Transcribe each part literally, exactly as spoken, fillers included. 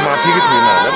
མ་ཐིག་གི་ཐིག་ན་ལ།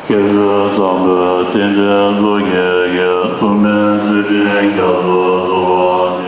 བསྐྱེད་རྫོགས་ཚངས་པའི་ཏིང་འཛིན་གཙུག་གི་གཙུག་མའི་ཚུལ་ཁྲིམས་རྒྱ་མཚོ་སོགས།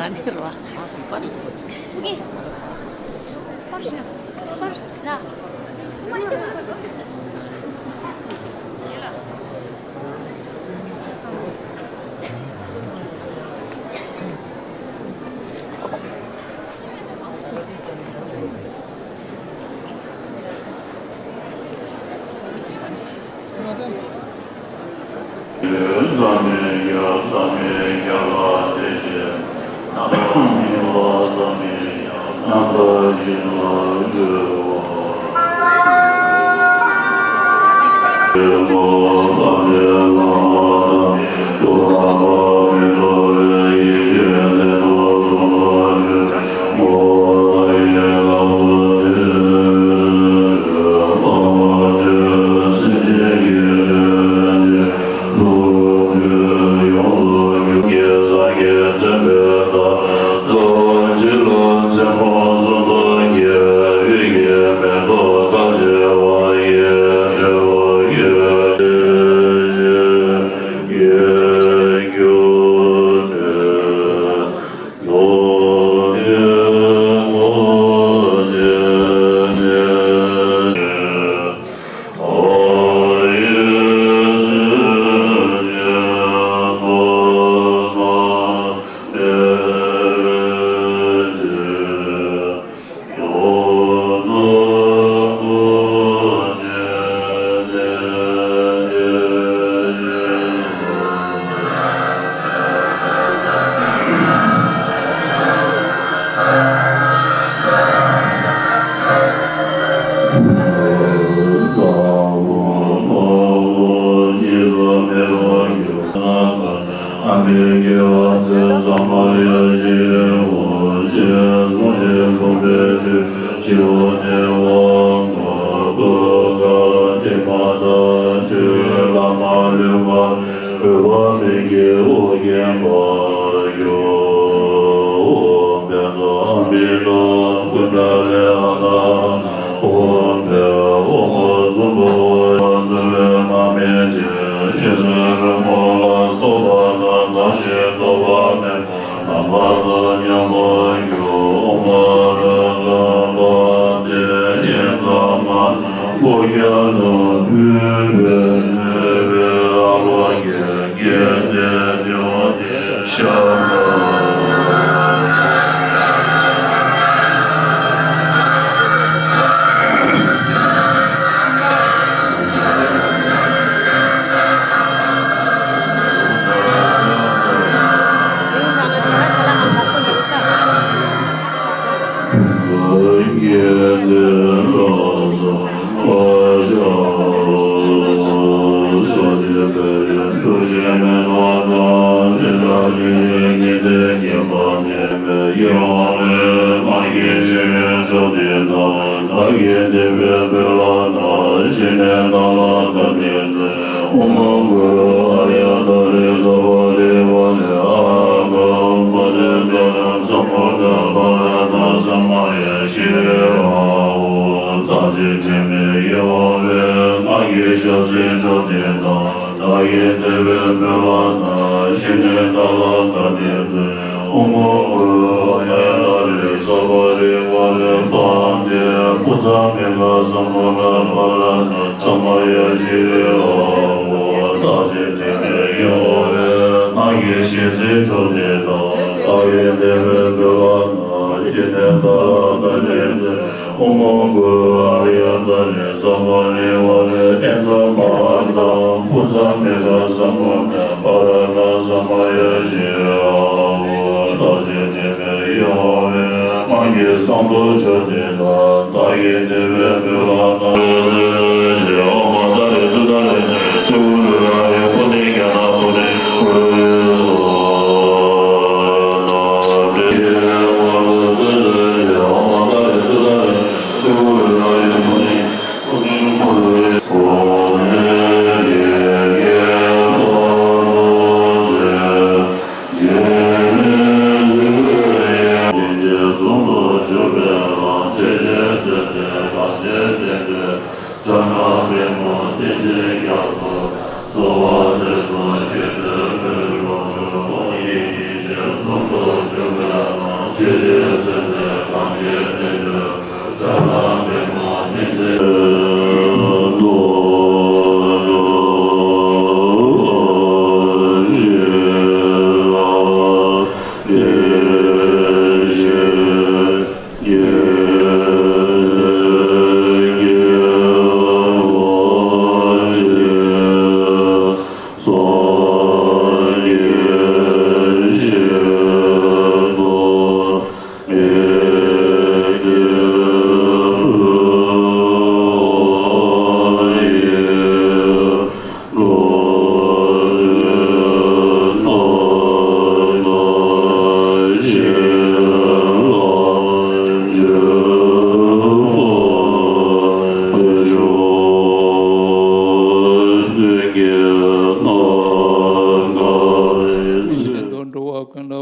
ང་ནི་རོ། ཨ་སུ་པར། ཕུ་གི། པར་ཤ། པར་ཤ། ན།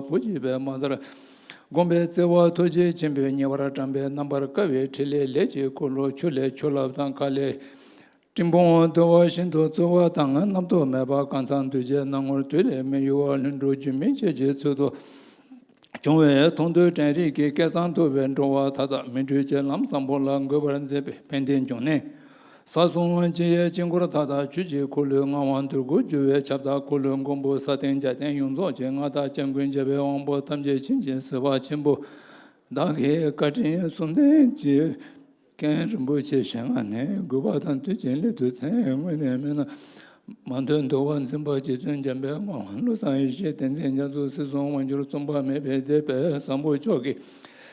བུ་བྱེད་པའི་མ་ལྟར། བསྒོམ་པའི་བརྩེ་བ་ཐུགས་རྗེ་ཆེན་པོས་ཉེ་བར་བཀྲམ་པའི་རྣམ་པར་དཀར་བའི་ཕྲིན་ལས་ལས་ཀྱི་འཁོར་ལོ། ཆུ་ལས་ཆུ་རླབས་དང་མཁའ་ལས་སྤྲིན་ཕུང་བརྡོལ་བ་བཞིན་དུ་ཚོར་བ་དང་རྣམ་རྟོག་མེད་པར་གང་ཟག་འདུས་བྱས་སྣང་ངོར་དུས་ལས་མི་ཡུལ་བར་ལྷུན་གྲུབ་སྒྱུ་མའི་ཆོས་ཀྱི་ཚུལ་དུ་བྱུང་བའི་མཐོང་ཐོས་དྲན་རིག་གི་སྐལ་བཟང་ཐུབ་པའི་འགྲོ་བ་མཐའ་དག་མི་འཁྲུལ་གྱི་ལམ་བཟང་པོ་ལ་འགོད་པར་མཛད་པའི་ཕན་བདེའི་འབྱུང་གནས། ས་གསུམ་སྤྱི་ཡི་དཀྱིལ་འཁོར་མཐའ་དག་ཆོས་ཀྱི་འཁོར་ལོའི་ངག་དབང་དུར་ཁུག་སྒྱུར་བའི་ཁྱབ་བདག་འཁོར་ལོའི་མགོན་པོ་ས་སྟེང་རྒྱལ་བསྟན་ཡོངས་རྫོགས་ཀྱི་མངའ་བདག་སྐྱབས་མགོན་རྒྱལ་བའི་དབང་པོ་ཐམས་ཅད་མཁྱེན་ཅིང་གཟིགས་པ་ཆེན་པོ་བདག་གི་བཀའ་དྲིན་གསུམ་ལྡན་གྱི་རྒན་རིན་པོ་ཆེ་ཞལ་སྔ་ནས་གུས་པ་དང་དུས་ཀྱི་སླད་དུ་མཚན་སྔོན་ནས་སྨོས་ན། མ་མཐོང་འདུལ་བ་འཛིན་པ་རྗེ་བཙུན་འཇམ་པའི་དབང་། བློ་བཟང་ཡེ་ཤེས་བསྟན་འཛིན་རྒྱ་མཚོ། སྲིད་གསུམ་དབང་སྒྱུར་བཙུན་པ་མེད་པའི་སྡེ་པའི་བཟང་པོ་མཆོག་གི་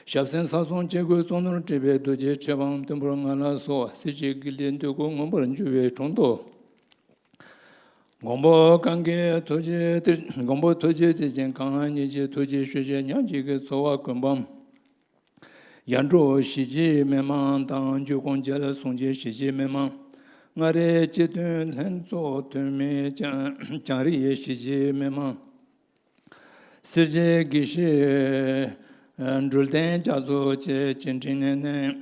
ཞབས་སེན་ས་གསུམ་སྤྱི་སྒོའི་གཙུག་ནོར་བྲིས་པའི་རྡོ་རྗེ་ཁྲི་འཕང་མཐོན་པོར་ང་ལ་གསོལ་བ། སྲིད་ཞིའི་དགེ་ལྡན་འདོད་དགུ་མངོན་པར་འགྱུར་བའི་དྲུང་དུ། མགོན་པོ་གང་གི་ཐུགས་རྗེ་གཏེར། མགོན་པོ་ཐུགས་རྗེའི་གཏེར་ཆེན་གངས་ལྔ་ཉིད་ཀྱི་ཐུགས་རྗེའི་ཞུ་བྱེད་ཉག་གཅིག་གི་ཚོར་བ་ཀུན་སྤངས། ཡར་འབྲོག་གཞིས་བྱེས་མི་མང་དང་འཇུ་ཁོང་རྒྱལ་གསུང་ཆེན་གཞིས་བྱེས་མི་མང་། མངའ་རིས་སྤྱི་མཐུན་ལྷན་ཚོགས་འཐུས་མི། བྱང་རིས་གཞིས་བྱེས་མི་མང་། སེར་བྱེས་དགེ་བཤེས་འགྲུལ་བསྟན་རྒྱ་མཚོ་བཅས་ཀྱི་འཕྲིན་ལས་ནས།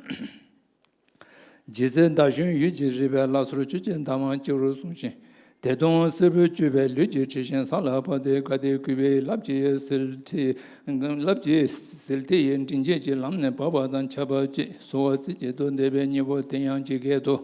རྗེ་བཙུན་ཟླ་གཞོན་ཡུལ་གྱི་རིག་པའི་ལྷ་ཚོགས་ཆོས་ཀྱི་མདངས་མ་སྤྱི་བོར་བཟུང་ཞིང་། བདེ་སྟོང་སྲིན་པོའི་སྤྱོད་པའི་ལུས་ཀྱི་འཁྲི་ཤིང་ས་ལ་བབས་ཏེ་དགའ་བདེ་གུས་པའི་རླབས་ཀྱི་ཟིལ་ཐིགས། རླབས་ཀྱི་ཟིལ་ཐིགས་མགྲིན་བཅད་ཀྱི་ལམ་ནས་བབས་པ་དང་ཆར་བབས་ཀྱིས་གསོལ་བ་རྩེ་གཅིག་ཏུ་འདེབས་པའི་སྙིང་པོ་དེ་ཡང་ཇི་སྐད་དུ།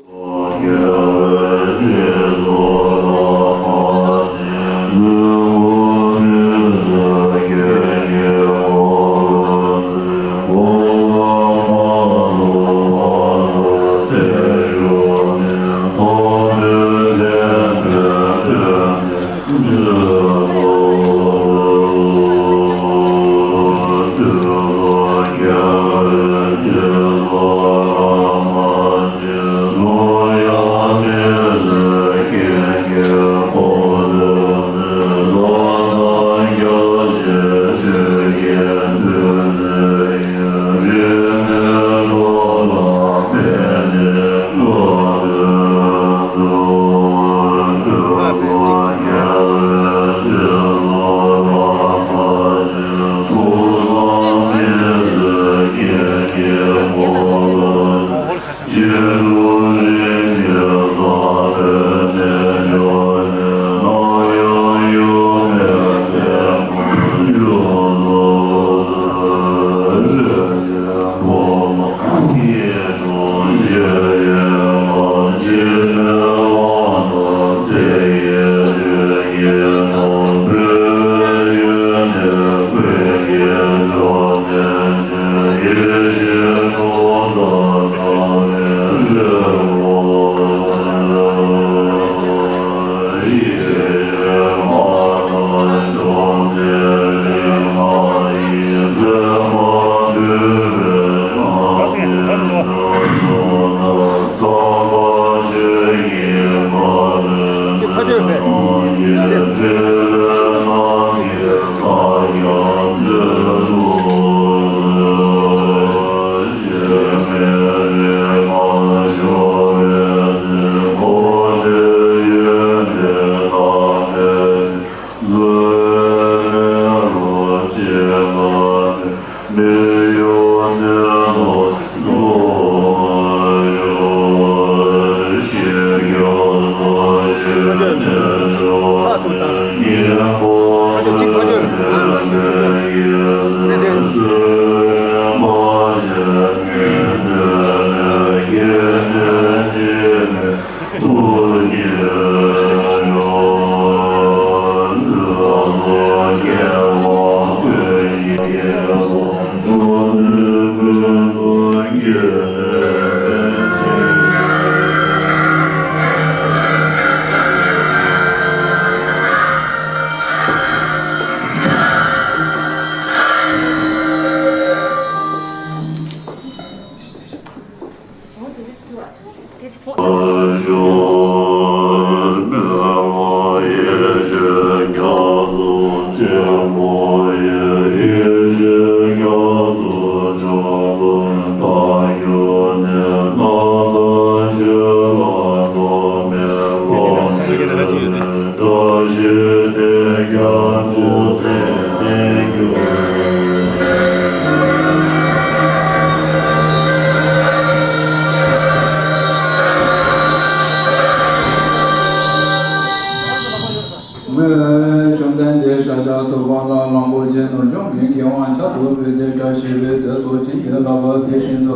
དབང་པོ་ཆེ་རྣལ་འབྱོར་མའི་གི་དབང་ཆ་ཐོབ་པའི་དེ་བཀྲ་ཤིས་པའི་ཚེ་སྲོག་བྱིན་གྱིས་བརླབས་པ་དེ་བཞིན་དུ།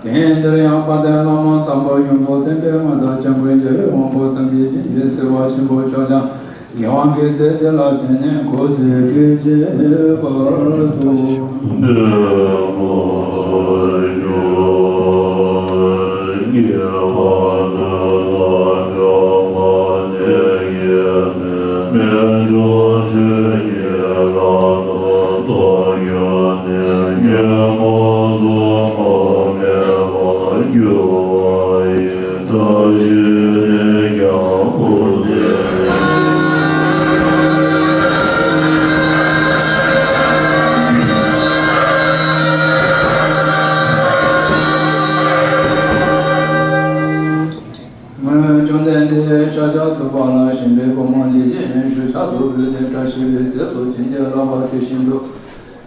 དེང་འདིར་ཡང་དཔལ་ལྡན་བླ་མ་དམ་པ་ཡོངས་རྫོགས་བསྟན་པའི་མངའ་བདག་འཇམ་མགོན་རྒྱལ་བའི་དབང་པོ་ཐམས་ཅད་བྱིན་གྱིས་བརླབས་པ་ཆེན་པོ་མཆོག་ཀྱང་། ངེས་པར་གྱི་ཚེ་འདི་ལ་བརྟེན་ནས་འཁོར་ཚེ་སྐད་ཅིག་བར་དུ། བཅོམ་ལྡན་འདས་ཤཱཀྱ་ཐུབ་པ་ལ་བྱིན་པའི་ཕོ་མོ་ལས་ཀྱི་ཡོན་ཞུ་ཕྱག་ཏུ་ཕུལ་ཏེ་བཀྲ་ཤིས་པའི་ཚེ་སྲོག་བྱིན་གྱིས་བརླབས་པ་དེ་བཞིན་དུ།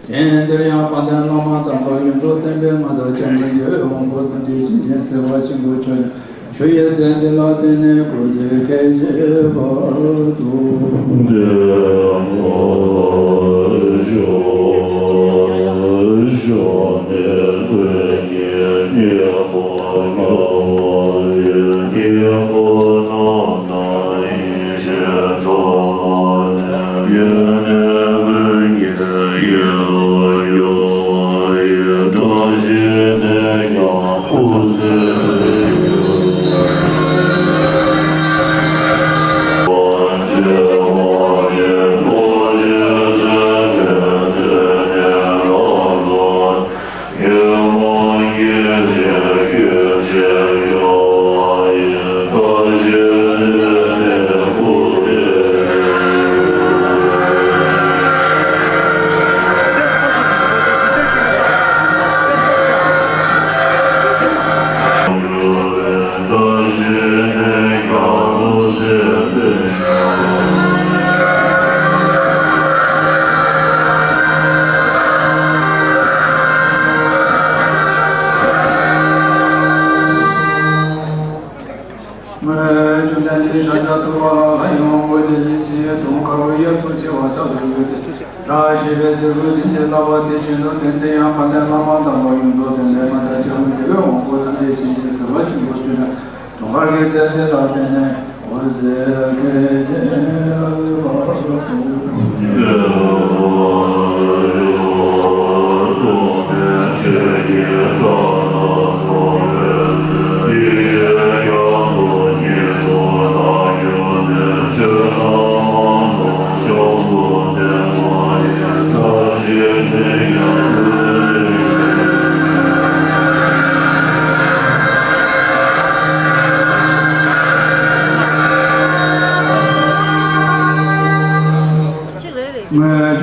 དེང་འདིར་ཡང་དཔལ་ལྡན་བླ་མ་དམ་པ་ཡོངས་རྫོགས་བསྟན་པའི་མངའ་བདག་འཇམ་མགོན་རྒྱལ་བའི་དབང་པོ་ཐམས་ཅད་བྱིན་གྱིས་བརླབས་པ་ཆེན་པོ་མཆོག་ཀྱང་། ཆུ་ཡི་ཚལ་འདི་ལ་བརྟེན་ནས་འཁོར་ཚེ་སྐད་ཅིག་བར་དུ། བཅོམ་ལྡན་འདས་ཤཱཀྱ་ཐུབ་པ་ལ་ཡང་འོད་ཀྱི་ལྷུན་གྱིས་དུང་དཀར་པོའི་དབྱར་ཚོགས་ཆེ་བ་ཕྱག་ཏུ་ཕུལ་ཏེ། བཀྲ་ཤིས་པའི་ཚེ་སྲོག་བྱིན་གྱིས་བརླབས་པ་དེ་བཞིན་དུ། དེང་འདིར་ཡང་དཔལ་ལྡན་བླ་མ་དམ་པ་ཡོངས་རྫོགས་བསྟན་པའི་མངའ་བདག་འཇམ་མགོན་རྒྱལ་བའི་དབང་པོ་ཐམས་ཅད་བྱིན་གྱིས་བརླབས་པ་ཆེན་པོ་མཆོག་ཀྱང་། དུང་དཀར་གྱི་ཚལ་འདི་ལ་བརྟེན་ནས་འཁོར་ཚེ་སྐད་ཅིག་བར་དུ།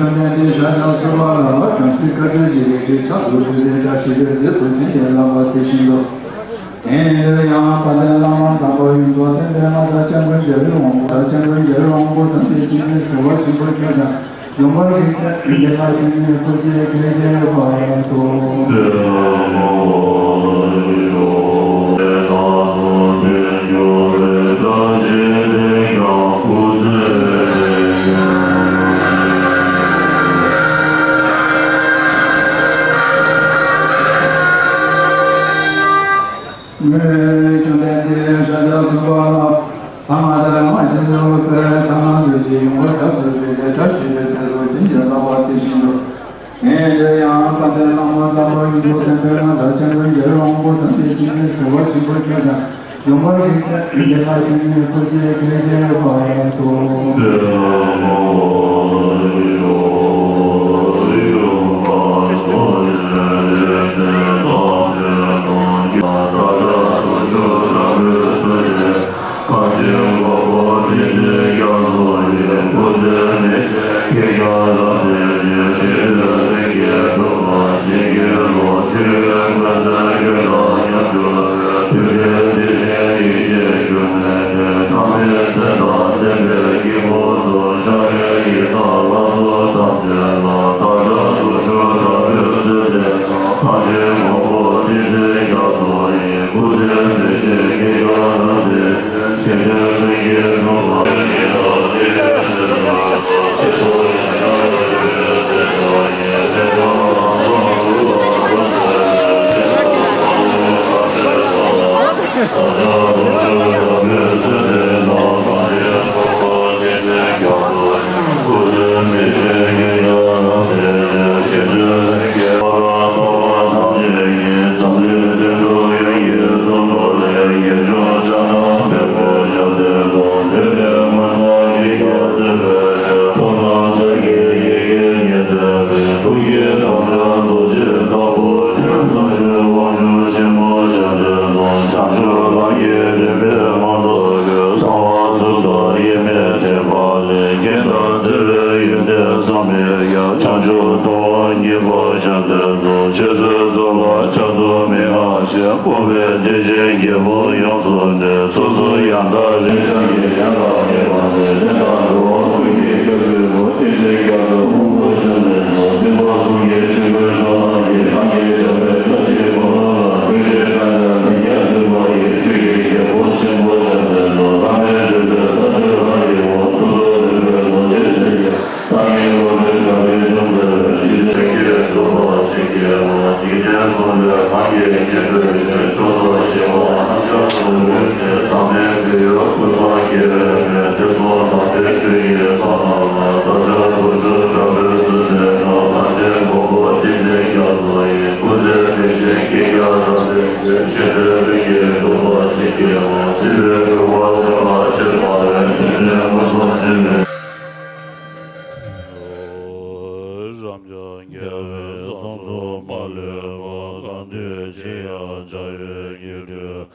བཅོམ་ལྡན་འདས་ཤཱཀྱ་ཐུབ་པ་ལ་བྱང་སེམས་དཀའ་ཐུབ་ཀྱི་ལས་ཀྱི་ཕྱག་ཏུ་ཕུལ་ཏེ་བཀྲ་ཤིས་པའི་ཚེ་སྲོག་བྱིན་གྱིས་བརླབས་པ་དེ་བཞིན་དུ། དེང་འདིར་ཡང་དཔལ་ལྡན་བླ་མ་དམ་པ་ཡོངས་རྫོགས་བསྟན་པའི་མངའ་བདག་འཇམ་མགོན་རྒྱལ་བའི་དབང་པོ་དང་། འཇམ་མགོན་རྒྱལ་བའི་དབང་པོ་ཐམས་ཅད་བྱིན་གྱིས་བརླབས་པ་ཆེན་པོ་མཆོག་ཀྱང་། ཡུམ་གྱི་ཚལ་འདི་ལ་བརྟེན་ནས་འཁོར་ཚེ་སྐད་ཅིག་བར་དུ། བཅོམ་ལྡན་འདས་ཤཱཀྱ་ཐུབ་པ་ལ། ས་མ་དེ་ལ་མ་ཆེན་པོ་ཕྱག་ན་རྡོ་རྗེ་ཡུམ་གྱི་ཕྱག་ཏུ་ཕུལ་ཏེ་བཀྲ་ཤིས་པའི་ཚེ་སྲོག་བྱིན་གྱིས་བརླབས་པ་དེ་བཞིན་དུ། དེང་འདིར་ཡང་དཔལ་ལྡན་བླ་མ་དམ་པ་ཡོངས་རྫོགས་བསྟན་པའི་མངའ་བདག་འཇམ་མགོན་རྒྱལ་བའི་དབང་པོ་ཐམས་ཅད་བྱིན་གྱིས་བརླབས་པ་ཆེན་པོ་མཆོག་ཀྱང་། ཡུམ་གྱི་ཚལ་འདི་ལ་བརྟེན་ནས་འཁོར་ཚེ་སྐད་ཅིག་བར་དུ། ཉེ་བར་བཞག་པའི་ཚོགས། ཆོས་ཚུལ་རྫོགས་ལ་ཕྱག་ཏུ་མི་དབང་ཞིང་། སྐུ་བལ་གདན་ཅན་རྒྱལ་པོ་ཡོངས་སུ་འདྲེན། སོ་སོ་ཡང་དག་རིགས་ཀྱང་གི་ཡན་ལག་ཉེ་བར་འདྲེན། དེ་དག་འགྲོ་བ་ཀུན་གྱི་སྐྱབས་སུ་འགྲོ། བསྟན་འཛིན་རྒྱ་མཚོ་ཕུང་པོ་བཤམས་པའི་ཚོགས། སྲིད་པ་གསུམ་གྱི་ཆོས་སྐུའི་ཚོགས་རྣམས་ཀྱིས། གང་གིས་བྱ་བའི་བཀྲ་ཤིས་སྒོ་ལ་ལ། ཐུགས་རྗེའི་མཐའ་ཡས་མི་བསྐྱོད་ཐུབ་པ་ཡི། ཆོས་ཀྱི་རྒྱལ་པོ་ཆེན་པོ་བཤམས་པའི་ཚོགས། བླ་མེད་འདུས་པའི་རྩ་བརྒྱུད་ལྷ་ཡི་དབང་། ཐུགས་རྡོ་ལུས་པའི་རྡོ་རྗེ་འཛིན་པ། ཏིང་ངེ་འཛིན་དྲག་པོའི་འབྱུང་རྩ་བའི། རྗེ་བཙུན་ཀུན་གྱི་གྲུབ་པ་བྱིན་གྱིས་རློབས། འཇིག་རྟེན་གསུམ་པའི་གང་གིས་ཉན་ཐོས་ཀྱི། མཆོག་ཏུ་ཞི་བ་རྣམ་གྲངས་སུ་འགོད་དེ། ཚངས་པའི་དུས་ཡུན་ཀུན་བཟང་རྒྱལ་བའི་དཔལ། དུས་གསུམ་དམ་པའི་ཆོས་ཀྱི་ཚོགས་རྣམས་ལ། བདག་ཅག་དུང་ཞུ་དྲག་པོས་གསོལ་འདེབས་ན། གངས་ཅན་མགོན་པོ་བསྟན་འཛིན་རྒྱ་མཚོ་ཡི། སྐུ་ཚེ་མི་ཤིགས་བསྐལ་བརྒྱར་རབ་བརྟན་ཅིང་། ཞི་དུལ་ལྷུན་གྱིས་གྲུབ་པ་བྱིན་གྱིས་རློབས། སྲིད་པའི་འཁྲུལ་འཁོར་ཕྱོགས་ལ་ཁྱབ་པ་ཡི། བདེན་དོན་མངོན་སུམ་འབྱེད་པའི། རབ་འབྱམས་རྒྱལ་བའི་གསང་གསུམ་མ་ལུས་པ། གང་འདུལ་ཕྱིར་ཡང་འཇའ་འོད་ཀྱི་སྤྲུལ།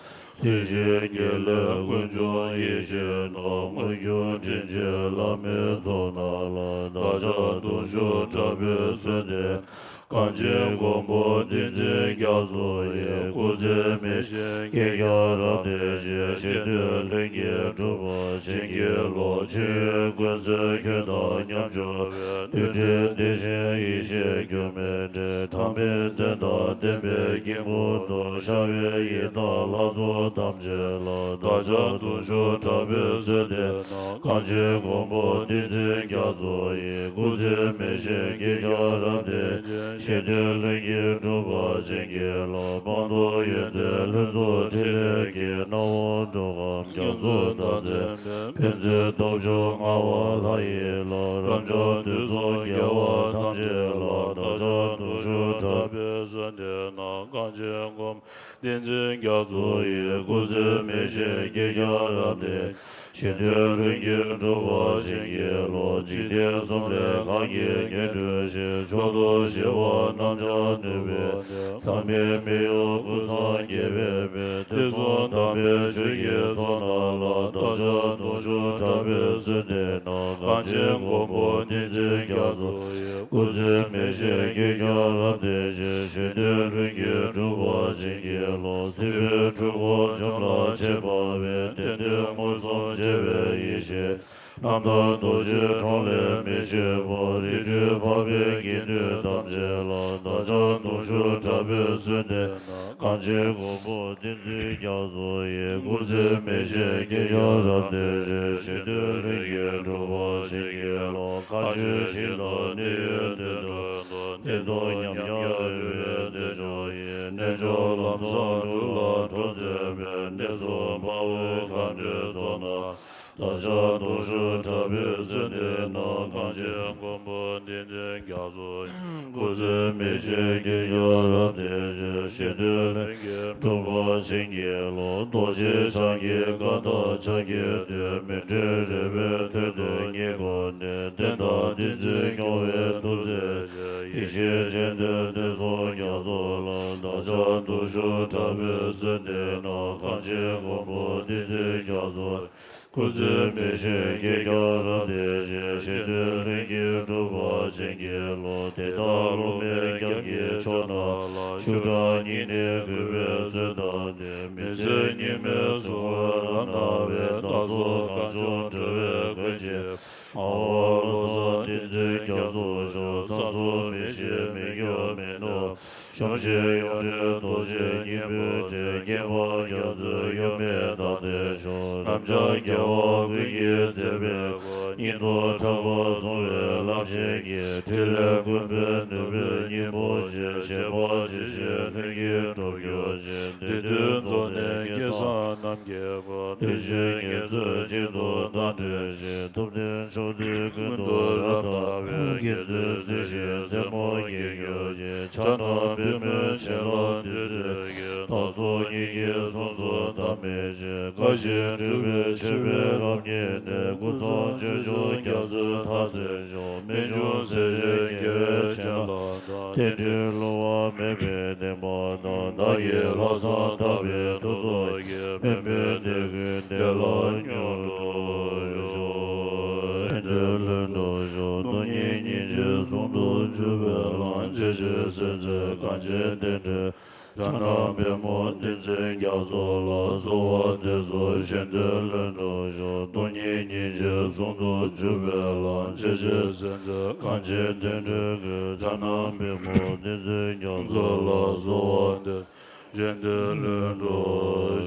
ཐུགས་རྗེའི་དགེ་ལེགས་ཀུན་འབྱུང་ཡེ་ཤེས་སྣང་། མངོན་གྱུར་དྲིན་ཅན་བླ་མའི་ཚོགས་རྣམས་ལ། བདག་ཅག་དུང་ཞུ་དྲག་པོས་གསོལ་འདེབས། གངས་ཅན་མགོན་པོ་བསྟན་འཛིན་རྒྱ་མཚོ་ཡི། སྐུ་ཚེ་མི་ཤིགས་བསྐལ་བརྒྱར་རབ་བརྟན་ཅིང་། ཞི་དུལ་ལྷུན་གྱིས་གྲུབ་པ་བྱིན་གྱིས་རློབས། ཆོས་དབྱིངས་ཀུན་གསལ་ཁྱོད་དང་མཉམ་འབྱོར་བའི། རྡུལ་ཕྲན་བདེ་ཆེན་ཡེ་ཤེས་འགྱུར་མེད་འདྲེན། དྲང་པོའི་དོན་དང་ལྡན་པའི་དཀྱིལ་འཁོར་དུ། ཤར་བའི་ཡི་དམ་ལྷ་ཚོགས་ཐམས་ཅད་ལ། བདག་ཅག་དུང་ཞུ་དྲག་པོས་གསོལ་འདེབས་ན། གངས་ཅན་མགོན་པོ་བསྟན་འཛིན་རྒྱ་མཚོ་ཡི། སྐུ་ཚེ་མི་ཤིགས་བསྐལ་བརྒྱར་རབ་བརྟན་ཅིང་། ཞི་དུལ་ལྷུན་གྱིས་གྲུབ་པ་བྱིན་གྱིས་རློབས། སྤངས་རྟོགས་ཡོན་ཏན་ལྷུན་རྫོགས་ཕྲིན་ལས་ཀྱིས། སྣང་བ་འགྲོ་ཁམས་རྒྱ་མཚོ་དང་མཚུངས་པའི། ཕན་ཚུན་སྟོབས་འབྱུང་ངང་པ་ལྷ་ཡི་ལྷ། རབ་འབྱམས་དུས་གསུམ་རྒྱལ་བ་ཐམས་ཅད་ལ། བདག་ཅག་དུང་ཞུ་དྲག་པོས་གསོལ་འདེབས་ན། གངས་ཅན་མགོན་བསྟན་འཛིན་རྒྱ་མཚོ་ཡི། སྐུ་ཚེ་མི་ཤིགས་བསྐལ་བརྒྱར་རབ་བརྟན། ཞི་དུལ་ལྷུན་གྱིས་གྲུབ་པ་བྱིན་གྱིས་རློབས། འཇིག་རྟེན་གསུམ་ལས་གང་གིས་ཉན་ཐོས་ཀྱི། མཆོག་ཏུ་ཞི་བ་རྣམ་གྲངས་ནུས་པའི་གནས། ཚངས་པའི་མི་གཡོ་ཀུན་བཟང་རྒྱལ་བའི་དཔལ། དུས་གསུམ་དམ་པའི་ཆོས་ཀྱི་ཚོགས་རྣམས་ལ། བདག་ཅག་དུང་ཞུ་དྲག་པོས་གསོལ་འདེབས་ན། གངས་ཅན་མགོན་པོ་བསྟན་འཛིན་རྒྱ་མཚོ་ཡི། སྐུ་ཚེ་མི་ཤིགས་བསྐལ་བརྒྱར་རབ་བརྟན་ཅིང་། ཞི་དུལ་ལྷུན་གྱིས་གྲུབ་པ་བྱིན་གྱིས་རློབས། སྲིད་པའི་འཁྲུལ་འཁོར་འཇོམས་ལ་མཆེད་པ་མེད། བདེན་དོན་མངོན་སུམ་འབྱེད་པའི་ཡེ་ཤེས་རྣམ་དག་རྡོ་རྗེའི་འཕྲང་ལས་མི་ཆད་པ། རིགས་འཕྲུལ་འཕགས་པའི་དགེ་འདུན་ཐམས་ཅད་ལ། བདག་ཅག་དུང་ཞུ་དྲག་པོས་གསོལ་འདེབས་ན། གངས་ཅན་མགོན་པོ་བསྟན་འཛིན་རྒྱ་མཚོ་ཡི། སྐུ་ཚེ་མི་ཤིགས་བསྐལ་བརྒྱར་རབ་བརྟན་ཅིང་། ཞི་དུལ་ལྷུན་གྱིས་གྲུབ་པ་བྱིན་གྱིས་རློབས། མཁའ་སྤྱོད་ཞིང་དང་གནས་ཡུལ་དུད་འགྲོ་དང་། གནས་སྟོང་ཉམས་ཀྱང་རོལ་པའི་རྩེ་མཆོག་ཡིན། གནས་མཆོག་ལམ་བཟང་དྲུག་ལ་འགྲོ་མཛད་པའི། གནས་གསུམ་དཔའ་བོའི་མཁའ་འགྲོའི་ཚོགས་རྣམས། བདག་ཅག་དུང་ཞུ་དྲག་པོས་གསོལ་འདེབས་ན། གངས་ཅན་མགོན་པོ་བསྟན་འཛིན་རྒྱ་མཚོ་ཡི། སྐུ་ཚེ་མི་ཤིགས་བསྐལ་བརྒྱར་རབ་བརྟན་ཅིང་། ཞི་དུལ་ལྷུན་གྱིས་གྲུབ་པ་བྱིན་གྱིས་རློབས། རྡོ་རྗེ་འཆང་གི་བཀའ་དང་ཕྱག་རྒྱའི་མཐུས། མི་འབྲལ་རོལ་པའི་མཐུ་སྟོབས་ཉིད་བསྐུལ་ནས། བསྟན་དང་བསྟན་འཛིན་སྐྱོང་བའི་ཐུགས་རྗེ་ཆེ། ཡེ་ཤེས་སྤྱན་ལྡན་བསྟན་སྲུང་རྒྱ་མཚོ་ལ། བདག་ཅག་དུང་ཞུ་དྲག་པོས་གསོལ་འདེབས་ན། གངས་ཅན་མགོན་པོ་བསྟན་འཛིན་རྒྱ་མཚོ། སྐུ་ཚེ་མི་ཤིགས་བསྐལ་བརྒྱར་རབ་བརྟན་ཅིང་། ཞི་དུལ་ལྷུན་གྱིས་གྲུབ་པ་བྱིན་གྱིས་རློབས། དེ་དག་སློབ་མའི་རྒྱབ་ཀྱི་ཕྱོགས་རྣམས་ལ། ཤུགས་དྲག་སྙིང་ནས་གུས་པས་གསོལ་བཏབ་ནས། མི་ཚེ་སྙིགས་མའི་གཟུང་བ་ལ་སྣང་བའི། བདག་སོགས་གང་བྱུང་འགྲོ་བའི་མགོན་གྱི། ངག་དབང་བློ་བཟང་བསྟན་འཛིན་རྒྱ་མཚོ་མཆོག། བསམ་སྲུང་མི་ཤིགས་མི་འགྱུར་མི་ནུབ། གཞོམ་གཞིག་ཡོངས་འདྲེན་རྡོ་རྗེ་སྙིང་པོའི་གྲས། སྐྱེ་འཕགས་རྒྱ་མཚོའི་གཡོ་མེད་མདངས་ལྡན་མཆོག། རབ་འབྱམས་རྒྱལ་བ་ཀུན་གྱི་མཛད་པའི་སྐུ། སྙིང་སྟོབས་ཕྲག་པ་བཟུང་བའི་རླབས་ཆེན་གྱི། ཕྲིན་ལས་ཀུན་པའི་ནོར་བུའི་སྙིང་པོ་ཆེ། བཞད་པ་ཇི་བཞིན་ལྷུན་གྱིས་གྲུབ་གྱུར་ཅིག། བདུད་འདུལ་མཛོ་ནས་སྐལ་བཟང་རྣམ་རྒྱལ་བ། བདུད་ཀྱི་ངན་གསོད་གཅིག་ཏུ་བདག་འདྲེན་ཅིང་། ཐུབ་བསྟན་ཕྱོགས་དུས་ཀུན་ཏུ་རབ་བཏང་བའི། མཁྱེན་བརྩེ་གཟི་བརྗིད་རྩེ་མོ་རྒྱས་གྱུར་ཅིག། ཕྱག་ན་པདྨོའི་ཆེ་ལ་བདུད་རྩིའི་རྒྱན། བདག་སོགས་སྙིང་གའི་གཟུངས་སུ་འདག་མེད་ཅིང་། དགའ་བཞིན་སྤྲུལ་པའི་མཆོད་པའི་རབ་བརྙེས་ནས། ཀུན་བཟང་སྤྱོད་མཆོག་རྒྱ་མཚོའི་མཐར་སོན་མཆོག། རྨད་བྱུང་སྲས་བཅས་རྒྱལ་བའི་སྤྱན་ལ་བཏབ། བསྟན་འགྲོའི་བསླུ་བ་མེད་པའི་བདེན་པ་དང་། བདག་གི་ལྷག་བསམ་དག་པའི་མཐུ་སྟོབས་ཀྱིས། ཕན་པའི་དད་གུས་བདེ་བླག་མྱུར་འགྲུབ་ཤོག། ཕན་བདེ་ལྷུན་གྲུབ་ཤོག། སྟོང་ཉིད་སྙིང་རྗེ་ཟུང་དུ་ གྲུབ་པའི་ལམ། ཇི་ཞིག་སེམས་ཅན་གངས་ཅན་བསྟན་འགྲོའི། ཕྱག་ན་པདྨོ་བསྟན་འཛིན་རྒྱ་མཚོ་ལ། གསོལ་བ་འདེབས་སོ་གཞན་དོན་བློས་འགྲོ་ཤོག་སྟོང་ཉིད་སྙིང་རྗེ་ཟུང་དུ་འཇུག་པའི་ལམ། ཇི་ཞིག་སེམས་ཅན་གངས་ཅན་བསྟན་འགྲོའི། ཕྱག་ན་པདྨོ་བསྟན་འཛིན་རྒྱ་མཚོ་ལ། གསོལ་བ་འདེབས། གཞན་དོན་བློས་འགྲོ་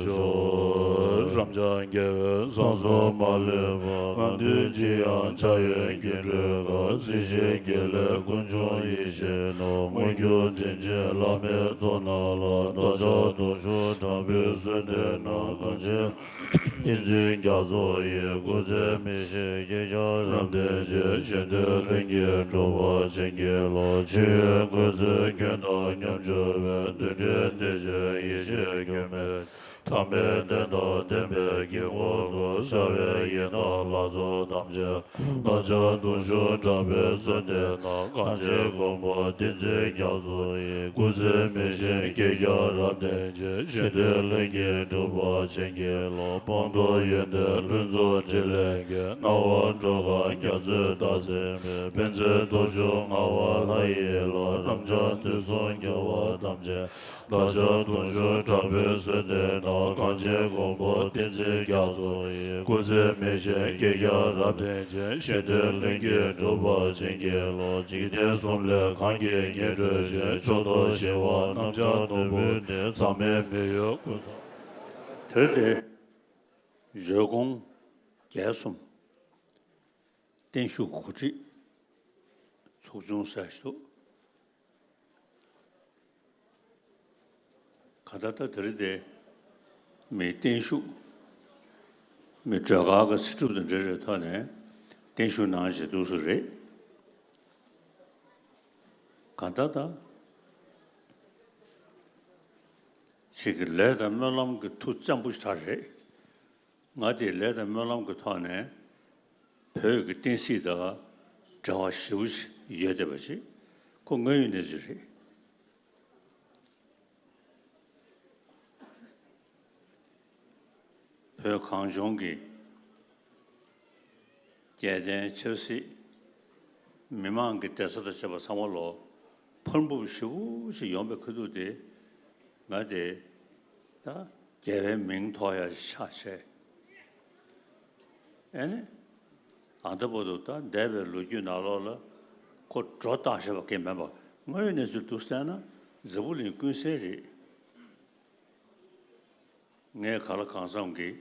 ཤོག་རབ་འབྱམས་རྒྱལ་བའི་གསང་གསུམ་མ་ལུས་པ། གང་འདུལ་ཅི་ཡང་འཆར་ཡན་སྐྱེ་འགྲོའི་ཁ། སྲིད་ཞིའི་དགེ་ལེགས་ཀུན་འབྱུང་ཡེ་ཤེས་རྣམས། མངོན་གྱུར་དྲིན་ཅན་བླ་མའི་ཚོགས་རྣམས་ལ། བདག་ཅག་གདུང་ཤུགས་དྲག་པོས་གསོལ་འདེབས་ན། གངས་ཅན་བསྟན་འཛིན་རྒྱ་མཚོ་ཡི། སྐུ་ཚེ་མི་ཤིགས་བསྐལ་བརྒྱར་རབ་བརྟན་ཅིང་། གཞན་དོན་ལྷུན་གྱིས་གྲུབ་པར་བྱིན་གྱིས་རློབས། ཕྱི་ཡི་སྐུ་ཚེ་ཁྱོད་དང་མཉམ་སྦྱོར་བའི། འདུལ་བའི་གཏེར་ཆེན་ཡེ་ཤེས་སྒྱུ་མའི། དྲངས་པའི་རྟེན་དང་བརྟེན་པའི་དཀྱིལ་འཁོར་དུ། ཤར་བའི་ཡི་དམ་ལྷ་ཚོགས་ཐམས་ཅད། བདག་ཅག་གདུང་ཤུགས་དྲག་པོས་གསོལ་འདེབས་ན། གངས་ཅན་མགོན་པོ་བསྟན་འཛིན་རྒྱ་མཚོ་ཡི། སྐུ་ཚེ་མི་ཤིགས་བསྐལ་བརྒྱར་རབ་བརྟན་ཅིང་། གཞན་དོན་ལྷུན་གྱིས་གྲུབ་པར་བྱིན་གྱིས་རློབས། སྤངས་རྟོགས་ཡོན་ཏན་ལྷུན་རྫོགས་ཕྲིན་ལས་ཀྱི། སྣང་བ་འགྲོ་ཁམས་རྒྱ་མཚོའི་བདག་འཛིན་མེད། པད་ཚལ་རྡོ་རྗེ་ངང་པ་ལྷ་ཡི་ལྷ། རབ་འབྱམས་དུས་གསུམ་རྒྱལ་བ་ཐམས་ཅད། བདག་ཅག་གདུང་ཤུགས་དྲག་པོས་གསོལ་འདེབས་ན། གངས་ཅན་མགོན་པོ་བསྟན་འཛིན་རྒྱ་མཚོ་ཡི། སྐུ་ཚེ་མི་ཤིགས་བསྐལ་བརྒྱར་རབ་བརྟན་ཅིང་། གཞན་དོན་ལྷུན་གྱིས་གྲུབ་པར་བྱིན་གྱིས་རློབས། འཇིག་རྟེན་གསུམ་ལས་གང་གིས་ཉེར་བསྒྲུབས་ཤིང་། མཆོག་ཏུ་ཞི་བ་རྣམ་བྱང་ནོར་བུ་འདི། ཚང་མས་མི་གཡོ་སྐུ་ཚེ། དེར་ཏེ། བརྗོད་སྐོང་རྒྱས་གསུམ། བརྟན་བཞུགས་གོ་སྒྲིག་ཚོགས་ཆུང་ཟེར་ཞིག་འདུག་གང་ལྟར་ད་དེ་རིང་དེ་མི་བརྟན་བཞུགས། མི་སྒྲོལ་དཀར་གྱི་ཚེ་སྒྲུབ་དང་འབྲེལ་བའི་ཐོག་ནས་བརྟན་བཞུགས་གནང་བཞིན་འདུག་སེ་རེད། གང་ལྟར་ད་ཅིག་གི་ལས་དང་སྨོན་ལམ་གྱི་མཐུ་བཙན་པོ་ཞིག་རེད། ང་དེའི་ལས་དང་སྨོན་ལམ་གྱི་ཐོག་ནས་བོད་ཀྱི་བསྟན་སྲིད་དང་འབྲེལ་བ་ཞེ་པོ་ཅིག་ཡོད་བསྡད་པ་ཅིག་ཁོ་དངོས་ཡོད་གནས་ཚུལ་རེད། བོད་གངས་ལྗོངས་ཀྱི་རྒྱལ་བསྟན་ཆབ་སྲིད། མི་མང་གི་བདེ་རྩ་དང་བཅས་པ་ཚང་མ་ལོ་ཕར་འབུབ་ཞེ་པོ་ཅིག་ཡོང་པའི་ཁ་ཐུག་དེ། ང་དེ་ད་རྒྱལ་བའི་མིང་ཐོགས་ཡ་ཆགས་བྱས། ཨེ་ནི། ཨ་ད་བར་དུ་ད་འདས་པའི་ལོ་རྒྱུས་ནང་ལོགས་ལ་ཁོ་སྒྲོ་བཏགས་བཞག་པ་གང་མིན་པ། དངོས་ཡོད་གནས་ཚུལ་འདུག་བལྟས་ན་འཛམ་བུ་གླིང་ཀུན་གསལ་རེད། ངས་གང་ལ་གང་འཚམ་གྱིས་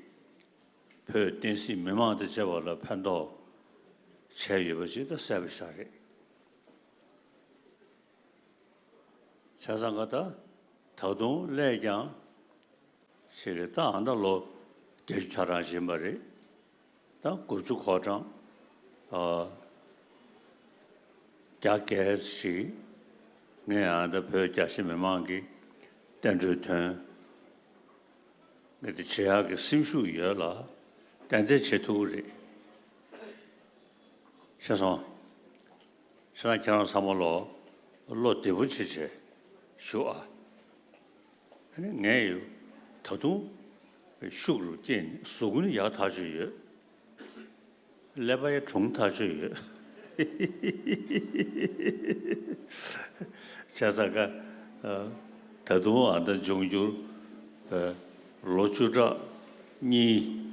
བོད་བསྟན་སྲིད་མི་མང་དང་བཅས་པ་ལ་ཕན་ཐོགས་བྱས་ཡོད་པ་ཞིག་ད་གསལ་པོ་ཞིག་རེད། བྱས་ཙང་ག་ད་ད་དུང་སླད་ཀྱང་ཞིག་གི་ད་ཨ་ད་ལོ་བརྒྱད་ཅུ་ཆ་གྲངས་ཕྱིན་པ་རེད། ད་དགུ་བཅུ་གོ་གྲངས་ཨ་བརྒྱ་བརྒལ་ཞིག་ངས་ཨ་ད་བོད་རྒྱ་ཆེ་མི་མང་གི་བསྟན་འགྲོའི་དོན་ངས་དེ་བྱེད་ཡག་གི་སེམས་ཤུགས་ཡོད་ལ་ཏན་ཏན་བྱེད་ཐུབ་ཀྱི་རེད། ཤེས་སོང་། ཤེས་ན་ཁྱེད་རང་ཚང་མ་ལོ་བློ་བདེ་པོ་བྱེད་བྱེད་ཞུ་ཨ། ཨ་ནི་ངས་ཡོད་ད་དུང་ཤུགས་རུ་སྐྱེས་ནས་གཟུགས་ཀུན་ཡག་ཐག་ཆོད་ཡོད། ཀླད་པ་ཡང་གྲུང་ཐག་ཆོད་ཡོད། བྱས་ཙང་ཀ་ད་དུང་ཨ་ད་འབྱུང་འགྱུར་ལོ་བཅུ་ཕྲག་གཉིས་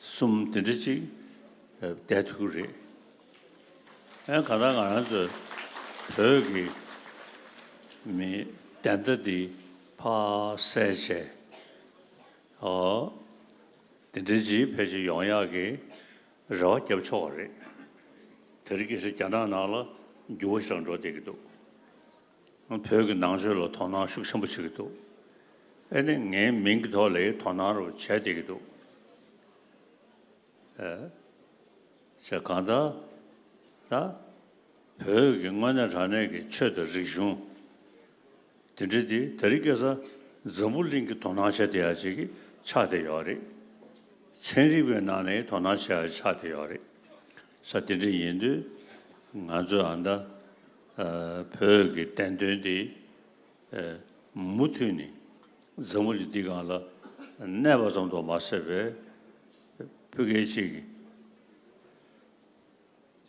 གསུམ་དེ་འདྲ་ཅིག་བསྡད་ཐུབ་ཀྱི་རེད། ཨེ་གང་ལྟར་ང་རང་ཚོས་བོད་ཀྱི་མི་བདེན་མཐའ་འདི་ཕར་གསལ་བྱས། ཨོ། དེ་འདྲའི་ཅིག་ཕལ་ཆེར་ཡོང་ཡག་གི་རེ་བ་བརྒྱབ་ཆོག་པ་རེད། དེ་རིང་ཁ་སང་རྒྱ་ནག་ནང་ལ་འགྱུར་བ་ཞིག་འགྲོ་བསྡད་ཀྱི་འདུག་བོད་ཀྱི་ནང་ཆོས་ལ་དོ་སྣང་ཤུགས་ཆེན་པོ་བྱེད་ཀྱི་འདུག་ཨེ་ནི་ངའི་མིང་གི་ཐོག་ལ་དོ་སྣང་རུ་བྱས་བསྡད་ཀྱི་འདུག་ཨེ། ཅེས་གང་ལྟར་ད་བོད་ཀྱི་དངོས་གནས་དྲང་གནས་ཀྱི་ཆོས་དང་རིག་གཞུང་དེ་འདྲ་དེ་དེ་རིང་ཁ་སང་འཛམ་བུ་གླིང་གི་དོ་སྣང་བྱེད་བསྡད་ཡག་ཅིག་གི་ཆགས་བསྡད་ཡོད་རེད། ཚན་རིག་པའི་ནང་ནས་དོ་སྣང་བྱེད་ཡག་ཆགས་བསྡད་ཡོད་རེད། ས་དེ་འདྲ་ཡིན་དུས་ང་ཚོས་ཨ་ད་བོད་ཀྱི་བདེན་དོན་དེ་མུ་མཐུད་ནས་འཛམ་བུ་གླིང་འདི་སྒང་ལ་གནས་པ་ཙམ་དུ་མ་ཟད་པའི་བོད་སྐད་ཅིག་གི་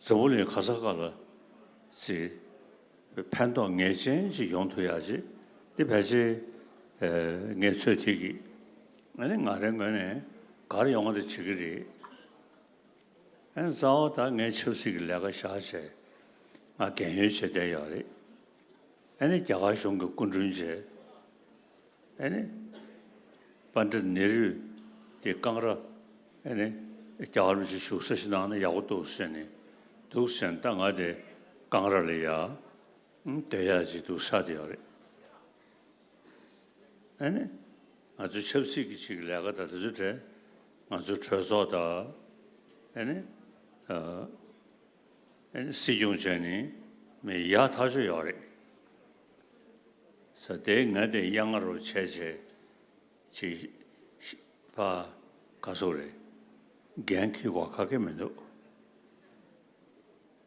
འཛམ་བུ་གླིང་ག་ས་ག་ལ་ ཅིག་ཕན་ཐོགས་ངེས་ཅན་ཅིག་ཡོང་ཐུབ་ཡག་ཅིག་འདི་ཕལ་ཆེར་ངས་ཚོད་ཐིག་གིས་ཨ་ནི་ང་རའི་ངོས་ནས་ག་རེ་ཡོང་བ་དེ་བྱེད་ཀྱི་རེད། ཨ་ནི་རྩ་བ་ད་ངས་ཆབ་སྲིད་ཀྱི་ལས་ཀ་བཞག་བྱས་ང་རྒན་ཡོལ་བྱས་བསྡད་ཡོད་རེད། ཨ་ནི་རྒྱ་གར་གཞུང་གི་སྐུ་མགྲོན་བྱས། ཨ་ནི་པཎྜི་ཏ་ནེ་རུ་དེ་ཀང་ར་ཨ་ནི་རྒྱ་གར་མི་ཞིག་བཞུགས་ས་ཞིག་གནང་ན་ཡག་པོ་འདུག་ཟེར་ནས་འདུག་ཟེར་ནས་ད་ང་དེ་ཀང་ར་ལ་ཡ་སྡོད་ཡག་ཅིག་འདུག་ས་དེ་ཡོད་རེད། ཨ་ནི་ང་ཚོའི་ཆབ་སྲིད་ཀྱི་ཅིག་ལས་ཀ་དང་དེ་ཚོའི་གྲས་ང་ཚོའི་གྲོས་ཚོགས་དང་ཨ་ནི་ཨ་ཨ་ནི་སྲིད་སྐྱོང་བྱས་ནས་མི་ཡག་ཐག་ཆོད་ཡོད་རེད། ས་དེ་ང་དེ་གཡང་ང་རོ་བྱས་བྱས་ཅིག་ཕ་ག་སོག་རེད། འགན་འཁྱེར་དགོས་ཁག་གི་མི་འདུག་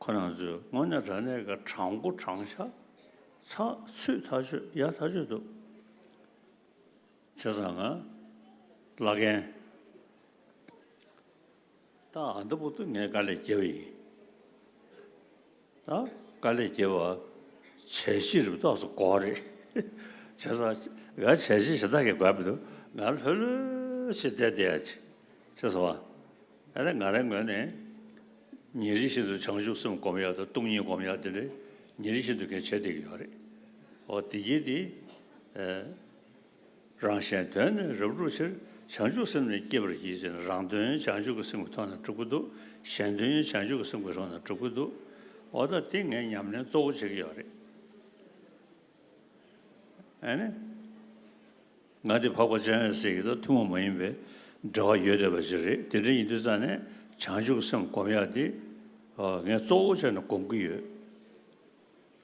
ཁོ་རང་ཚོས་དངོས་གནས་དྲང་གནས་ཀྱི་དྲང་པོ་དྲང་བཞག་ཚགས་ཚུད་ཐག་ཆོད་ཡག་ཐག་ཆོད་འདུག་བྱས་ཙང་ང་བླ་རྒན་ད་ཨ་འདི་བར་དུ་ངས་དཀའ་ལས་བརྒྱབ་པ་ཡིན། ད་དཀའ་ལས་བརྒྱབ་པ་བྱས་ཤེས་རབ་ཏོག་ཙམ་དགོས་རེད། བྱས་ཙང་ང་བྱས་ཤེས་ཞེ་དྲག་གི་དགོས་མི་འདུག་ང་ལྷོད་ལྷོད་བྱས་བསྡད་བསྡད་ཡ་ཅིག་བྱས་སོང་བ། ཨ་ནི་ང་རའི་ངོས་ནས་ཉིན་རེ་བཞིན་དུ་བྱང་ཆུབ་སེམས་སྒོམ་ཡག་དང་སྟོང་ཉིད་སྒོམ་ཡག་དེ་འདྲ་ཉིན་རེ་བཞིན་དུ་ངས་བྱས་བསྡད་ཀྱི་ཡོད་རེད། འོ་དེ་གྱིས་དེ། རང་གཞན་དོན་ནི་རབ་བསྒྲུབ་ཕྱིར། བྱང་ཆུབ་སེམས་ནི་བསྐྱེད་པར་བགྱི་ཟེར་ནས་རང་དོན་བྱང་ཆུབ་ཀྱི་སེམས་ཀྱི་ཐོག་ནས་སྒྲུབ་ཀྱི་འདུག་གཞན་དོན་བྱང་ཆུབ་ཀྱི་སེམས་ཀྱི་ཐོག་ནས་སྒྲུབ་ཀྱི་འདུག་འོ་ད་དེ་ངས་ཉམས་ལེན་གཙོ་བོ་བྱེད་ཀྱི་ཡོད་རེད། ཨ་ནི། ང་འདི་འཕགས་པ་སྤྱན་རས་གཟིགས་ཀྱི་ད་ཐུན་མོང་མ་ཡིན་པའི་འབྲེལ་བ་ཡོད་བསྡད་པ་ཞིག་རེད། དེ་འདྲ་ཡིན་དུས་ཙང་ནས་བྱང་ཆུབ་སེམས་སྒོམ་ཡག་འདི་ངས་གཙོ་བོ་བྱས་ནས་སྒོམ་གྱི་ཡོད།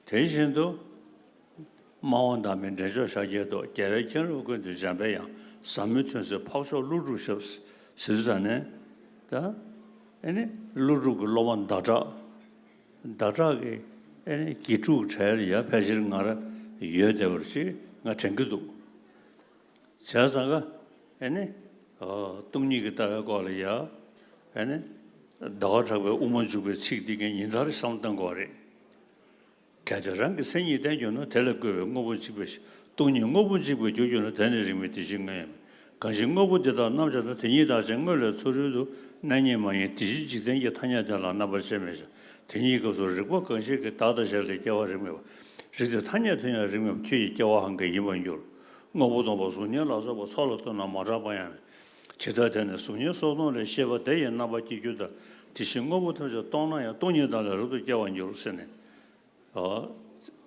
དེ་བཞིན་དུ། སྨྲ་བ་མདའ་མོས་འདྲེན་མཆོག་ཤཱཀྱའི་ཏོག་རྒྱལ་བའི་མཁྱེན་རབ་ཀུན་ཏུ་འཇམ་པའི་དབྱངས། ཟབ་མོའི་ཐུན་སྲིད་འཕགས་མཆོག་ཀླུ་སྒྲུབ་ཞབས། ཟེར་དུས་ཙང་ནས། ད། ཨ་ནི་ཀླུ་སྒྲུབ་ཀྱི་སློབ་མ་ཟླ་གྲགས། ཟླ་གྲགས་ཀྱི་ཨ་ནི་དགེ་ཕྲུག་གྲས་ལ་ཡ་ཕལ་ཆེར་ང་ར་ཡོད་བསྡད་པ་ཅིག་ང་དྲན་གྱི་འདུག་བྱས་ཙང་ཀ་ཨ་ནི་སྟོང་ཉིད་ཀྱི་ལྟ་བའི་སྐོར་ལ་ཡ་ཨ་ནི་ཟླ་བ་གྲགས་པའི་དབུ་མ་འཇུག་པའི་ཚིག་འདི་ངས་ཉིན་ལྟར་བསམ་བློ་གཏོང་དགོས་རེད། གལ་ཏེ་རང་གི་མཚན་ཉིད་བསྟན་གྱུར་ན། དེ་ལ་བཀོད་པའི་དངོས་པོ་གཅིག་པའི་ཕྱིར། སྟོང་ཉིད་དངོས་པོ་གཅིག་པའི་རྒྱུར་གྱུར་ན། དེ་ནི་རིགས་མེད་དེ་བཞིན་དངོས་ཡང་མེད། གང་ཞིག་དངོས་པོ་འདི་དག་རྣམ་སྦྱར་ན། དེ་ཉིད་བདག་ཅན་དངོས་ལས་ཚུ་རོལ་དུ། གནས་རྙེད་མ་ཡིན་དེ་བཞིན་འཇིག་རྟེན་གྱི། ཐ་སྙད་དེ་ལ་རྣམ་པར་དཔྱད་མེད་ཀྱང་། དེ་ཉིད་སྐབས་སུ་རིག་པ་གང་ཞིག་གིས། བདག་དང་གཞན་ལ་སྐྱེ་བ་རིགས་མེད་པ། རིགས་དེ་ཐ་སྙད་དུ་ཡང་རིགས་མེད་པ། ཁྱོད་ཀྱི་སྐྱེ་བའང་གང་ཡིན་པར་འགྱུར། དངོས་པོ་སྟོང་པ་གཟུགས་བརྙན་ལ་སོགས་པ། ཚོགས་ལ་ལྟོས་ན་མ་གྲགས་པ་ཡང་མེད། ཇི་ལྟར་དེ་ནི་གཟུགས་བརྙན་སོགས་སྟོང་ལས། ཤེས་པ་དེ་ཡི་རྣམ་པ་སྐྱེ་འགྱུར་ལྟར། དེ་བཞིན་དངོས་པོ་ཐམས་ཅད་སྟོང་ན་ཡང་། སྟོང་ཉིད་བདག་ལས་རབ་ཏུ་སྐྱེ་བར་འགྱུར། ཟེར་ནས། ཨོ།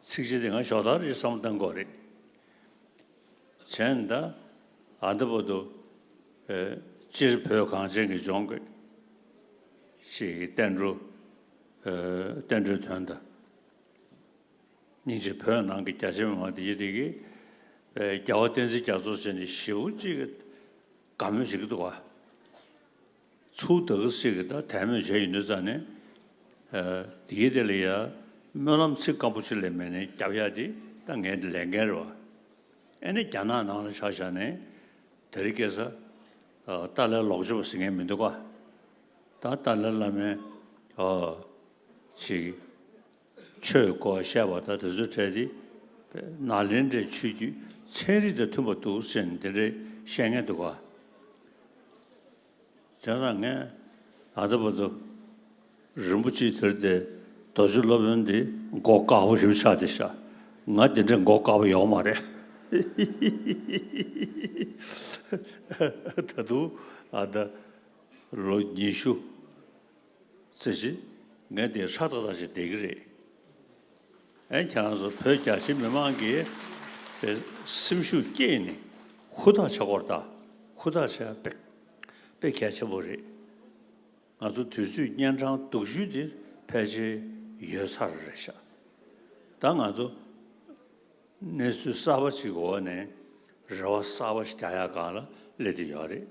ཚིགས་བཅད་འདི་ང་ཞོགས་ཐར་རེ་བསམ་བློ་གཏང་དགོས་རེད། བྱས་ན་ད་ཨ་འདི་བར་དུ་ཨེ་སྤྱིར་བོད་གངས་ཅན་གྱི་ལྗོངས་ཀྱི་ཞིག་བསྟན་འགྲོ། ཨེ་བསྟན་འགྲོའི་དོན་དང་། སྙིང་རྗེ་བོད་ནང་གི་རྒྱ་ཆེ་མི་མང་དེ་གྱིས་དེ་གིས་ཨེ་རྒྱལ་བ་བསྟན་འཛིན་རྒྱ་མཚོ་བྱས་ནས་ཞེ་པོ་ཅིག་གི་དགའ་མོས་བྱེད་ཀྱི་འདུག་བ། ཚུར་དག་ཞིག་གི་ད་དད་མོས་བྱས་ཡོད་དུས་ཙང་ནས། ཨ་དེའི་དེ་ལ་ཡ་སྨོན་ལམ་ཚིག་སྐམ་པོ་ཅིག་ལས་མེད་ནས་རྒྱབ་ཡ་དེ་ད་ངའི་ལས་འགན་རེད་བ། ཨ་ནི་རྒྱ་ནག་ནང་ལ་ཆ་བཞག་ནས་དེ་རིང་ཁ་སང་ཨ་ཏཱ་ལའི་ལོག་སྤྱོད་པ་ཟེར་མཁན་མི་འདུག་ག་ད་ཏཱ་ལའི་བླ་མས་ཨ་ཅིག་ཆོས་སྐོར་བཤད་པ་དང་དེ་ཚོའི་གྲས་དེ་ནཱ་ལེནྡྲའི་ཆོས་བརྒྱུད་ཚན་རིག་དང་མཐུན་པ་འདུག་ཟེར་ནས་དེ་འདྲའི་བཤད་མཁན་འདུག་ག་བྱས་ཙང་ངས་ཨ་ད་བར་དུ་རིན་པོ་ཆེའི་དེར་དེ་རྡོ་རྗེ་སློབ་དཔོན་འདི་མགོ་དཀར་པོ་ཞིག་ཆགས་བསྡད་ཤག་ང་དེ་འདྲའི་མགོ་དཀར་པོ་ཡོད་མ་རེད། ད་དུང་ཨ་ད་ལོ་ཉི་ཤུ་ཙམ་ཞིག་ངས་དེ་ཧྲ་ཏག་ཏག་ཞིག་བསྡད་ཀྱི་རེད། ཨེ་ཁྱེད་རང་ཚོ་བོད་རྒྱ་ཆེ་མི་མང་གིས་པའི་སེམས་ཤུགས་བསྐྱེད་ནས་ཧུར་ཐག་བྱེད་དགོས་རེད་ད། ཧུར་ཐག་བྱེད་ཡ་དཔེ་དཔེ་གལ་ཆེན་པོ་རེད། ང་ཚོ་དུས་ཚོད་གཉན་འཕྲང་སྡུག་ཤོས་དེ་ཕལ་ཆེར་ཡོལ་ཚར་རེད་ཤག་ད་ང་ཚོ་གནས་ཚུལ་གསར་པ་ཞིག་གི་འོག་ནས་རེ་བ་གསར་པ་ཞིག་རྒྱག་ཡ་སྒང་ལ་སླེབས་བསྡད་ཡོད་རེད།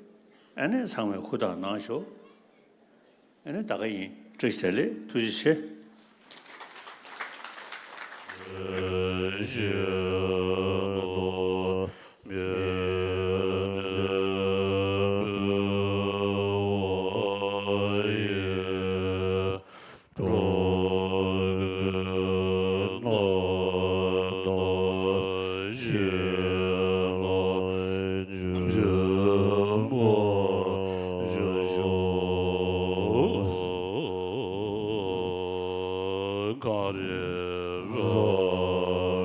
ཨ་ནི་ཚང་མས་ཧུར་ཐག་གནང་ཤོག་ཨ་ནི་ད་ག་ཡིན། བཀྲ་ཤིས་བདེ་ལེགས། ཐུགས་རྗེ་ཆེ། ར་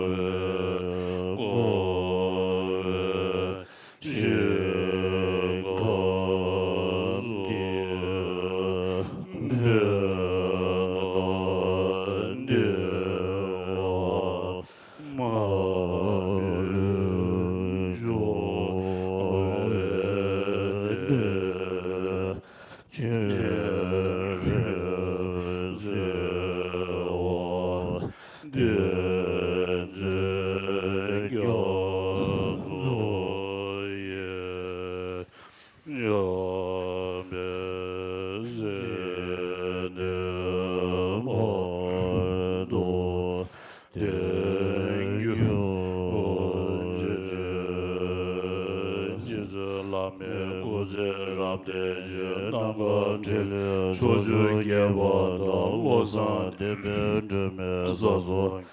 བས་བསྐོར་བའི་ཞིང་ཁམས་འདིར་བདེ་བ་མ་ལུས་འབྱུང་བའི་བདེ། སྤྱན་རས་གཟིགས་དབང་བསྟན་འཛིན་རྒྱ་མཚོ་ཡི། འཇམ་དཔལ་སྲིད་ནས་མར་ཐོན་ཏེ། དེང་འགྱུར་རྗེ་བཙུན་བླ་མའི་སྐུ་ཚེ་རབ་བརྟན་ཅིང་། རྣམ་དཀར་ཕྲིན་ལས་ཕྱོགས་བཅུར་རྒྱས་པ་དང་། བློ་བཟང་བསྟན་པའི་སྒྲོན་མེ་ས་སོགས།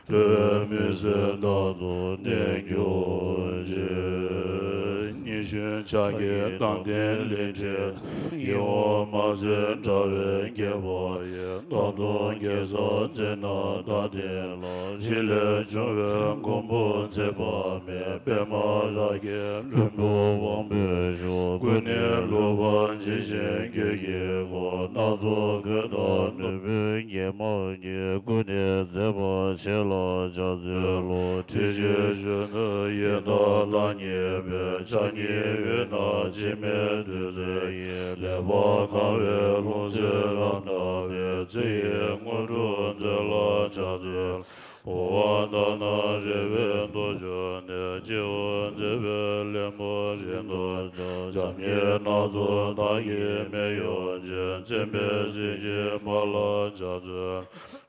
འགྲོ་བའི་མུན་སེལ་རྟག་ཏུ་བརྟན་གྱུར་ཅིག། ཉི་གཞོན་ཕྱག་གི་མདངས་ལྡན་ལི་ཁྲི། ཡིད་འོང་མ་ཟད་དྲ་བའི་རྒྱལ་པོ་ཡི། མདའ་མདུང་གེ་སར་རྩེ་ན་བདའ་སྟེ་ལ། ཕྲིན་ལས་འབྱུང་བའི་མགོན་པོ་ཚེ་དཔག་མེད། པདྨ་རཱ་གའི་ལྷུན་པོ་དབང་པོའི་མཆོག། ཀུན་ནས་ལྷུང་བ་ཇི་བཞིན་གོས་ཀྱིས་བསྐོར། སྣ་ཚོགས་གོས་དང་ནོར་བུའི་རྒྱན་མ་ཀུན་ནས་མཛེས་པར་བྱེད་ལ་ཕྱག་འཚལ་ལོ། ཁྲི་ཤེས་གཞོན་ནུ་ཡི་དྭགས་ལྷ་ཉིད་པའི། ཕྱག་གཉིས་དབུས་ན་འཆི་མེད་བདུད་རྩི་ཡིས། ལེགས་པར་གང་བའི་ལྷུང་བཟེད་རབ་བརྡབས་པའི། ཚེ་ཡི་དངོས་གྲུབ་སྩོལ་ལ་ཕྱག་འཚལ། འོ་ལྡན་ནི་རེ་བའི་རྡོ་རྗེ་ནས། སྤྱི་བོར་མཛེས་པའི་ལྷ་མོ་རིང་དུ་ཕྱོགས། འཇམ་དབྱངས་སྣ་ཚོགས་དག་གི་མེ་ཡོད་ཅིང་། མཚན་དཔལ་གཟི་བརྗིད་འབར་ལ་ཕྱག་འཚལ།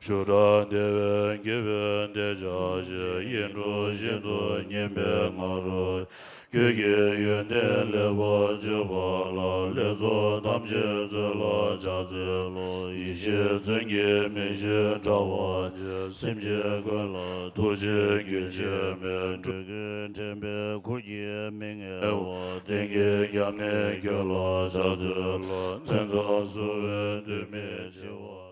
ཞུ་དག་བདེ་བའི་དགེ་བའི་བདེ་འཇགས་ཤིང་། ཡིད་འཕྲོག་ཤིན་ཏུ་སྙན་པའི་ང་རོ། ཁྱོད་ཀྱི་ཡོན་ཏན་ལེགས་པར་བརྗོད་པ་ལ། ལྷ་ཚོགས་ཐམས་ཅད་སྩོལ་ལ་ཕྱག་འཚལ་ལོ། ཡེ་ཤེས་མཚོན་གྱི་མིང་བཞིན་དྲ་བ་ཅན། སེམས་ཅན་ཀུན་ལ་ཐུགས་རྗེ་རྒྱུན་ཆད་མེད། འགྲོ་ཀུན་འདྲེན་པའི་ཁུར་གྱིས་མི་ངལ་བ། གཏན་གྱི་རྒྱབ་ནས་ཁྱོད་ལ་ཕྱག་འཚལ་ལོ། མཚན་ཙམ་བསུ་བས་དུས་མིན་འཆི་བ།